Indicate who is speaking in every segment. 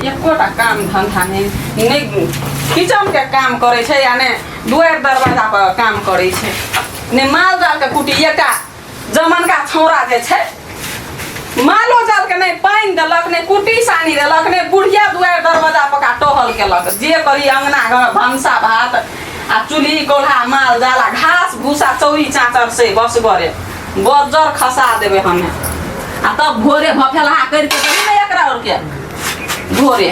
Speaker 1: एकोटा काम धंधा नहि, नहि किचनके काम करै छै आ नहि दुआरि दरवाजा पर काम करै छै, नहि माल जालके कुटी। एकटा जमनका छौड़ा जे छै, मालो जालके नहि पानि देलक, नहि कुटी सानी देलक, नहि बुढ़िया दुआरि दरवाजा पका टहल केलक। जे करी अंगना घर भनसा भात आ चूल्ही कोल्हा माल जाल आ घास भूसा चौरी चाँचर से बस गरे बज्जर खसा देबै हमे। आ तब भोरे भफेलहा करिके देबै ने एकरा आरके। भोरे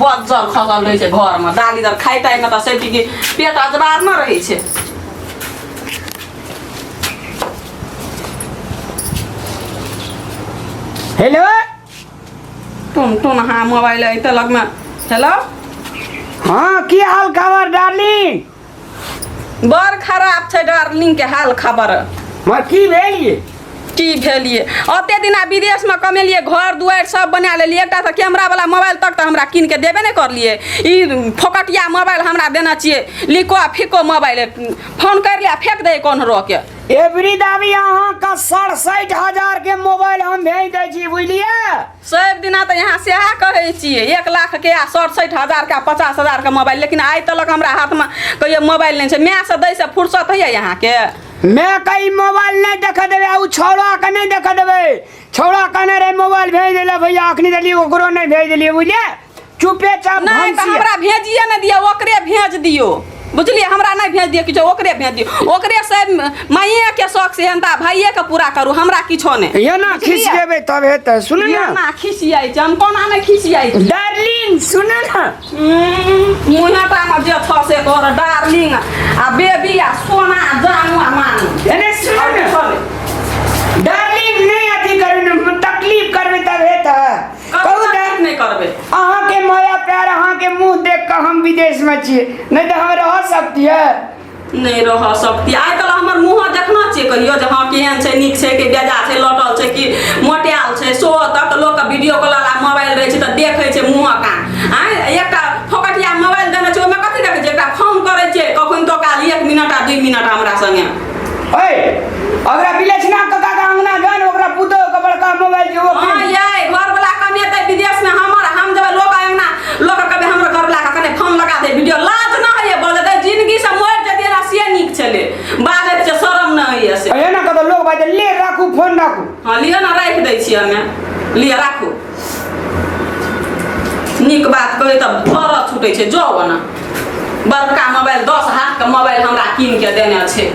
Speaker 1: बज्जर खसल रहै छै घरमे, दालि दर खाइ ताइमे तऽ से कि पेट अजबार न रहै छै।
Speaker 2: हेलो।
Speaker 1: टुन टुन। हाँ, मोबाइल अइते लगमे। हेलो।
Speaker 2: हाँ, की हाल खबर डार्लिंग?
Speaker 1: बड़ खराब छै डार्लिंग के हाल खबर।
Speaker 2: मर की भेल ये?
Speaker 1: की भेलिए, ओते दिना विदेशमे कमेलिए, घर दुआरि सब बना लेलिए, एकटा तऽ कैमरा वाला मोबाइल तक तऽ हमरा कीन के देबे नहि करलिए। ई फोकटिया मोबाइल हमरा देने छियै, लिको आ फिको मोबाइल। फोन कर ले, फेंक दे कोन के।
Speaker 2: एवरी दाबी अहाँ का 67,000 के मोबाइल हम भेज दै छी, बुझलिए?
Speaker 1: सब दिना तऽ यहाँ सएह कहै छियै, 1 लाख के आ 67,000 के आ 50,000 के मोबाइल, लेकिन आइ तलक हमरा हाथमे कहियो मोबाइल नहि छै। मायसँ दैसँ फुर्सत होइए यहाँके?
Speaker 2: मैं कहीं मोबाइल नहीं देख देबै, आ उ छौड़ा के नहीं देख देबै। छौड़ा कहने रहे मोबाइल भेज देले भैया, अखनी देलियै ओकरो नहीं भेज देलियै, बुझलिए? चुपे चाप।
Speaker 1: नहि तऽ हमरा भेजिए नहि दिअ, ओकरे भेज दियौ, बुझलियै? हमरा नहि भेज दिअ किछो, ओकरे भेज दियौ। ओकरे से माइए के शौक से हेनता भाइए के पूरा करू, हमरा किछो नहि।
Speaker 2: ये ना खिसिएबै तब हेतै, सुन ना।
Speaker 1: एना खिसियाइ छै, हम कोना नहि खिसियाइ छी?
Speaker 2: डार्लिंग, सुन ना।
Speaker 1: मुँहे टा मे जे छ से कर, डार्लिंग आ बेबी आ सोना जानू आ मानू।
Speaker 2: एने सुन ना डार्लिंग, नहीं अथी करू ने, तकलीफ करबै तब हेतै। कहू
Speaker 1: तकलीफ नहि करबै।
Speaker 2: अहाँके माया प्यार, अहाँके मुंह देख कऽ हम विदेश में छियै, नहीं तऽ हम रह सकतियै?
Speaker 1: नहि रह सकती। आइ काल्हि हमर मुँह देखना छियै कहियो जे हँ केहन छै, नीक छै कि बेजा छै, लटल छै कि मोटायल छै? सो तक लोकके वीडियो कॉल आ मोबाइल रहै छै तऽ देखै छै मुँह कान। आँय, एकटा फोकटिया मोबाइल देने छै, ओहिमे कथी देखै छै? एकटा फोन करै छै कखन तो काल 1 मिनट आ 2 मिनट हमरा संगे।
Speaker 2: ओए, ओकरा बिलक्षणा काका के अंगना जान, ओकरा पुतोह के बड़का मोबाइल छै ओ।
Speaker 1: हाँ ये घरवला कमेतै विदेश में हमर, हम जब लोक अंगना लोक कभी हमर घरवला के कने फोन लगा दे वीडियो, लाज न होइए बजतै? जिंदगी से मरि जतियै ना से नीक छलै। बाजैत छै, शरम न होइए से।
Speaker 2: एना कतौ लोक बाजै, ले राखू फोन, राखू।
Speaker 1: हाँ, लिअ ने, राखि दै छियै हमे। लिअ, राखू। नीक बात कहै तऽ भरऽ छूटै छै। जाउ ने, बड़का मोबाइल 10 हाथ के मोबाइल हमरा कीन के देने छै।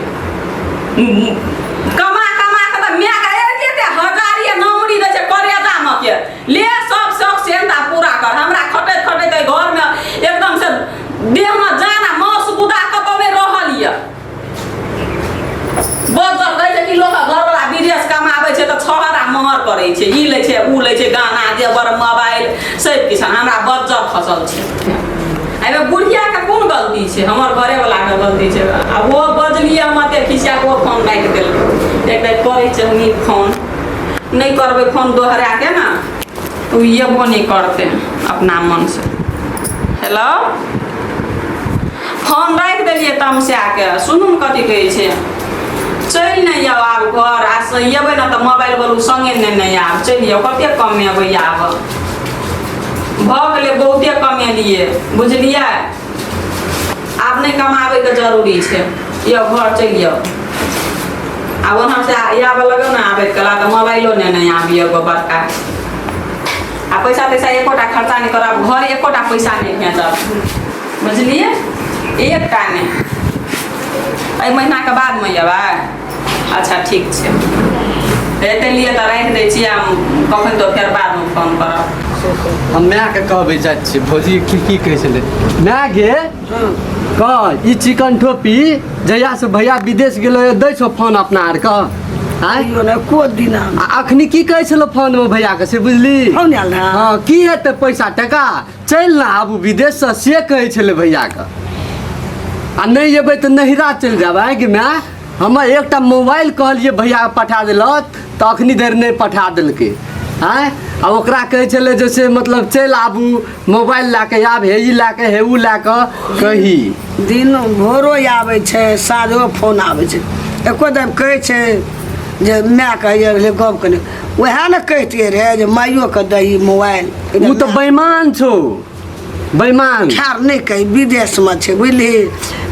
Speaker 1: कमा कमा के तऽ माय के एते हजारिये नौकरी दै छै करेजा मे के ले सब शौक सेहनता पूरा कर। हमरा खटैत खटैत एहि घर मे एकदम से देह मे जान आ मांस गुदा कतौ नहि रहल यऽ। बजल कहै छै कि लोक घरवला विदेश कमाबै छै तऽ छहर आ महर करै छै, ई लै छै, उ लै छै, गाना जेवर मोबाइल सब किछु। हमरा बज्जर खसल छै। एहिमे बुढ़ियाके कोन गलती छै? हमर घरेवलाके गलती छै। आ ओ बजलियै हम एते खिसिया कऽ, ओ फोन राखि देलकै। एक बेर करै छै हम फोन, नहि करबै फोन दोहरा के ने ओ एबो नहि करतै अपना मनसँ। हेलो, फोन राखि देलियै तमसाके। सुनू ने कथी कहै छै, चलि नहि जाउ आब घर आ से एबै ने तऽ मोबाइल बोलू सङ्गे ने नहि आब। चलि जाउ, कतेक कमेबै आब? भऽ गेलै, बहुते कमेलियै, बुझलियै? आब नहि कमाबैके जरूरी छै। यौ, घर चलि जाउ। आ वहाँ से आबऽ लगौ ने, आबैत कला तऽ मोबाइलो ने नहि आबियै एगो बड़का आ पैसा तैसा एकोटा खर्चा नहि करब, घर एकोटा पैसा नहि भेजब, बुझलियै? एकटा नहि। एहि महीनाके बादमे अयबै। अच्छा, ठीक छै। एते लिए तऽ राखि दै छी, आ कखन तऽ फेर बादमे फोन करब।
Speaker 3: हम मायके कहबै जाइ छियै, भौजी की की कहै छलै। माय गे, कह ई चिकन ठोपी जहियासँ भैया विदेश गेलै दै छौ फोन अपना आरके? आँय?
Speaker 4: कहियो ने को दिना।
Speaker 3: आ अखनी की कहै छलौ फोनमे भैयाके से बुझली?
Speaker 4: फोन आयल रहै?
Speaker 3: हँ, की हेतै पैसा टका, चलि ने आबू विदेशसँ, से कहै छलै भैयाके। आ नहि एबै तऽ नहिरा चलि जायब। आँय गे माय, हमर एकटा मोबाइल कहलियै भैया पठा देलक तऽ अखनी धरि नहि पठा देलकै। आँय, आ ओकरा कहै छलै जे से मतलब चलि आबू मोबाइल लए कऽ, आब हे ई लए कऽ, हे उ लए कऽ कही।
Speaker 4: दिन भोरो आबै छै, साँझो फोन आबै छै, एको दिन कहै छै जे माय कहैए रहलै गप कने वएह ने कहितियै रहे जे माइयोके दही मोबाइल।
Speaker 3: ओ तऽ बेईमान छौ, बेईमान।
Speaker 4: खैर नहि कही, विदेशमे छै, बुझलिही?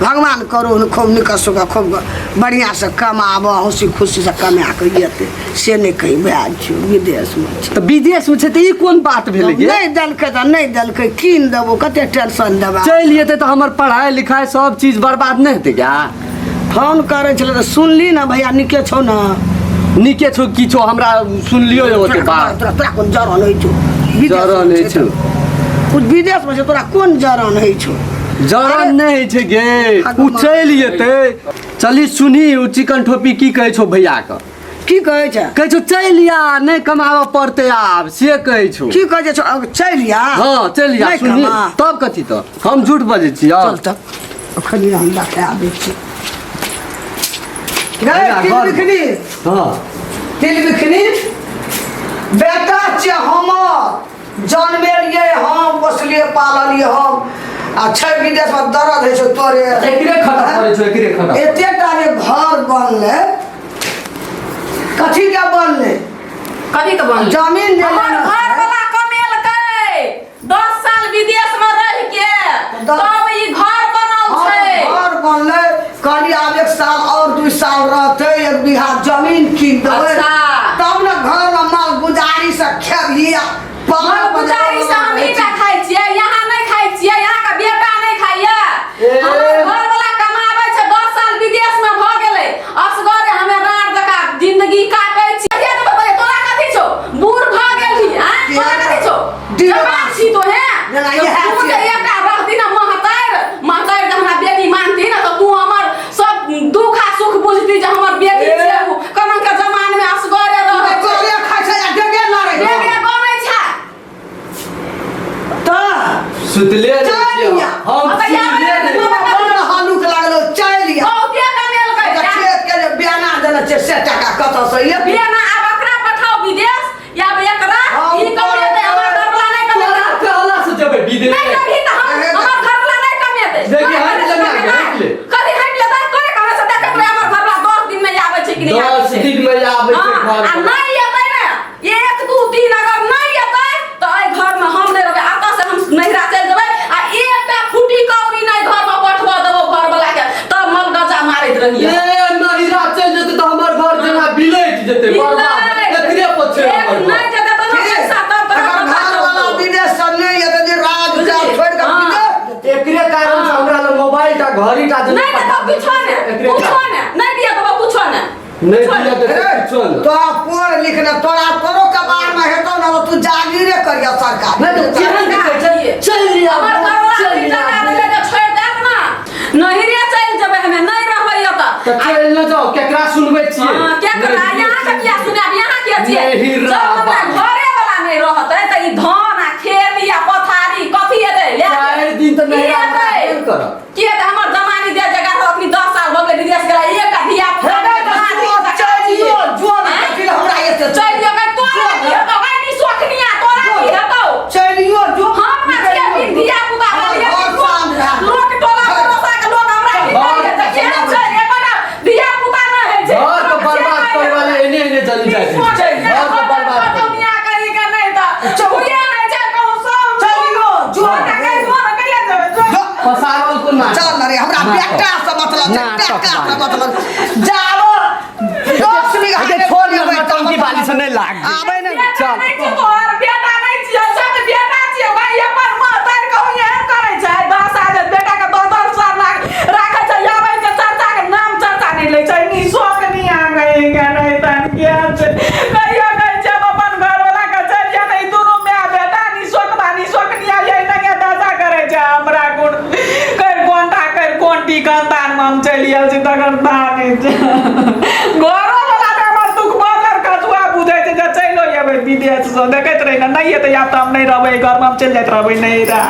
Speaker 4: भगवान करू ने खूब निक सुख, खूब बढ़िआँसँ कमाबऽ, हँसी खुशीसँ कमा कऽ एतै, से नहि कही। वएह छियौ, विदेशमे छै।
Speaker 3: तऽ विदेशमे छै तऽ ई कोन बात भेलै गे?
Speaker 4: नहि देलकै तऽ नहि देलकै, कीन देबो, कते टेंशन देबा?
Speaker 3: चलि जेतै तऽ हमर पढ़ाइ लिखाइ सब चीज बर्बाद नहि हेतै क्या?
Speaker 4: फोन करै छलै तऽ सुनली ने, भैया नीके छौ ने?
Speaker 3: नीके छौ किछो हमरा सुनलियो ओते बात।
Speaker 4: तोरा तोरा कोन जरन होइ छौ?
Speaker 3: जरन होइ छौ।
Speaker 4: ओ विदेशमे छै, तोरा कोन जरन होइ छौ?
Speaker 3: जरन नहि होइ छै गे, ओ चलि जेतै। चली सुनही, ओ चिकन ठोपी की कहै छौ भैयाके?
Speaker 4: की कहै छै?
Speaker 3: कहै छौ चलि आ, नहि कमाबऽ पड़तै आब, से कहै छौ।
Speaker 4: की कहै छै? चलि आ?
Speaker 3: हँ, चलि आ।
Speaker 4: नहि
Speaker 3: सुनही
Speaker 4: कमा।
Speaker 3: तब कथी, तऽ हम झूठ बजै छियै?
Speaker 4: चल तऽ अखन हम लऽ आबै छी। रे तिल बिखनी।
Speaker 3: हँ।
Speaker 4: तिल बिखनी, बेटा छियै हमर, जन्मेलियै हम, पोसलियै पाललियै हम, आ छै विदेशमे, दर्द होइ छै तोरे?
Speaker 3: एकरे खटक पड़ै छौ, एकरे खटक।
Speaker 4: एतेटा जे घर बनलै, कथी के बनलै?
Speaker 1: कथी के बनलै?
Speaker 4: जमीन जे
Speaker 1: हमर
Speaker 4: लेने
Speaker 1: घर
Speaker 4: छै।
Speaker 1: वाला कमेलकै 10 साल विदेश में रह के, तब ई घर बनल छै।
Speaker 4: घर बनलै, कहली आब एक साल और 2 साल रहते, 1 बीघा जमीन कीन देबै। तब ने घर में माल गुजारी से खेबही आ
Speaker 1: माल गुजारी से हम ही टा खाइ छियै, यहाँ नहीं खाइ छियै, यहाँ का बेटा नहीं खाइया। हमर घर वाला कमाबै छै, 10 साल विदेश में भ गेलै, असगरे हमे राड़ जका जिंदगी काटै छियै। के देबै बजे? तोरा कथी छौ, बूढ़ भ गेलही? आँय, तोरा कथी छौ, जवान छी तो हे?
Speaker 4: जेना इएह
Speaker 1: तू जे
Speaker 4: छियै।
Speaker 1: एकटा रहती ने महतैर महतैर जे हमरा बेटी मानती ने, तऽ तू हमर सब दुख आ सुख बुझती जे हमर बेटी छै। उ कना के जमान में असगरे रहै छै।
Speaker 4: तोरे खाइ छै आ डेगे लड़ै छै।
Speaker 1: डेगे गनै छै।
Speaker 4: तऽ
Speaker 3: सुतले रहै
Speaker 4: चलि
Speaker 3: छियै।
Speaker 4: आ।
Speaker 3: हम
Speaker 1: हँ, तऽ
Speaker 3: सुतले
Speaker 1: याद
Speaker 3: रहै
Speaker 1: रखबै।
Speaker 3: छियै।
Speaker 4: बड़ हलुक लागलो, चलि आ।
Speaker 1: बहुते कमेलकै।
Speaker 4: ओकरा खेत के जे बेना देने छै से टाका कतऽ से ये?
Speaker 1: बियाना आब एकरा पठाओ विदेश या आब एकरा
Speaker 4: हाँ,
Speaker 1: ई कमेतै, हमर घरवला नहि
Speaker 3: तोरा
Speaker 1: कमेतै।
Speaker 3: कहला से जेबै विदेश।
Speaker 1: नहि कभी तऽ हम हमर घरवला नहि कमेतै।
Speaker 3: देखी, हटि ले माय, हटि ले।
Speaker 1: कभी हटि ले तऽ तोरे कहाँ से देखत रहे हमर घरवला 10 दिन में आबै छै कि नहि आबै
Speaker 3: 10
Speaker 1: छै।
Speaker 3: दिन में आबै छै
Speaker 1: हाँ,
Speaker 3: घर
Speaker 1: आ
Speaker 3: पर।
Speaker 1: नहि एतै ने, 1 2 3 अगर नहि एतै तऽ एहि घर में हम नहि रहबै। एतऽ से हम नैहरा चलि जेबै आ एकटा फूटी कौड़ी नहि घर में पठबऽ देबो घरवला के, तब मलगजा मारैत रहियै।
Speaker 3: ए नहिरा चलि जेतै तऽ हमर घर जेना बिलटि जेतै, बर्बाद। एकरे पर छै
Speaker 1: एक
Speaker 3: हमर घर।
Speaker 1: नहि जेतै तऽ
Speaker 4: ठीक।
Speaker 1: पैसा तब तोरा
Speaker 4: अगर
Speaker 1: पता
Speaker 4: घरवाला
Speaker 1: चलतौ।
Speaker 4: विदेश से नहि एतै जे राज काज छोड़ि कऽ विदेश जेतै।
Speaker 3: एकरे कारण से हमरा लग मोबाइल टा घड़ी टा जे
Speaker 1: नहि देतौ किछो ने,
Speaker 3: एकरे
Speaker 1: कुछो
Speaker 3: कारण।
Speaker 1: ने नहि दिया देबो कुछो ने।
Speaker 3: नहि
Speaker 1: कुछो
Speaker 3: दिया
Speaker 1: ने।
Speaker 3: देतै किछो ने।
Speaker 4: तोरा पढ़ लिख ने, तोरा तोरो कबार में हेतौ ने, तू जागीरे करिया सरकार।
Speaker 3: नहि तऽ केहन के कहै छै चलि
Speaker 1: हमर
Speaker 3: आबू,
Speaker 1: घरवाला
Speaker 3: चलि
Speaker 1: टाका
Speaker 3: आबू।
Speaker 1: देलै तऽ छोड़ि देत ना, नहिरे चलि जेबै, हमे नहि रहबै एतऽ।
Speaker 3: तऽ चलि न जाउ, केकरा सुनबै छियै?
Speaker 1: हाँ, केकरा यहाँ के किया सुनाब, यहाँ किया छियै?
Speaker 3: नहिरा
Speaker 1: जब हमरा
Speaker 3: बाबू।
Speaker 1: घरे वाला नहि रहतै तऽ ई धान आ खेती आ पथारी कथी हेतै? लए के।
Speaker 3: 4 दिन तऽ
Speaker 1: की
Speaker 3: नहिरा
Speaker 1: हेतै?
Speaker 3: हमरा करब।
Speaker 1: की हेतै? हमर जमानी दे जगह रह, अखनी 10 साल भऽ गेलै विदेश गेला, एकटा धिया पुता
Speaker 4: हेतै तऽ जो चलियो, जो ने
Speaker 1: आँय?
Speaker 4: कथी लए हमरा एते
Speaker 1: चलियो गै, तोरा की हेतौ गै निसोखनिया, तोरा की हेतौ?
Speaker 4: चलियो जो।
Speaker 1: हम ना छियै बिन धिया पुता वाली,
Speaker 4: घर साँझ भए गेल।
Speaker 1: लोक टोला पड़ोसा के लोक हमरा की कहिए तऽ केहन छै, एकोटा धिया पुता नहि होइ छै।
Speaker 3: घर के बर्बाद करे वाला एने एने जल्दी जाइ छै। घर के बर्बाद करे।
Speaker 1: दुनिया कहीं के नहीं तऽ छुए नहि छै कहूँ सब।
Speaker 4: चलियो जो। जो।
Speaker 3: पसारल कोन नाटक?
Speaker 4: चल न रे, हमरा
Speaker 3: नाटक।
Speaker 4: बेटा से मतलब छै,
Speaker 3: नाटक
Speaker 4: बेटा से
Speaker 3: बाली।
Speaker 4: मतलब जाबो 10 बीघा
Speaker 3: अगे
Speaker 4: के
Speaker 3: छोड़ ना,
Speaker 4: लेबै तब
Speaker 3: नौटंकी बाली से नहि लाग।
Speaker 4: आबै ने।
Speaker 3: चल।
Speaker 1: नहि छी तोहर बेटा, नहि छियौ, सब बेटा छियौ भाई। अपन महतार कहूँ एहन करै छै, 10 आदमी बेटा के 10 10 साल लाग राखै छै, आबै छै चर्चा के नाम चर्चा नहि लै छै। नी शौक नी आ गए के नहि तन के छै। कहियो कहै छै हम अपन घरवाला के चलि जाय तऽ ई दुनू माय बेटा नी शौकबा नी शौक नी आ यही नगे दशा करै छै हमरा। कोन कर कोनटा कर कोन टीकन तान मे हम चलि आयल छी तकर ता नहि छै। घरो वाला तऽ हमर दुख बदर कछुआ बुझै छै जे चलि एबै विदेश सँ, देखैत रही ने, नहि एतै आब तऽ हम नहि रहबै घरमे, हम चलि जाइत रहबै नैहरा।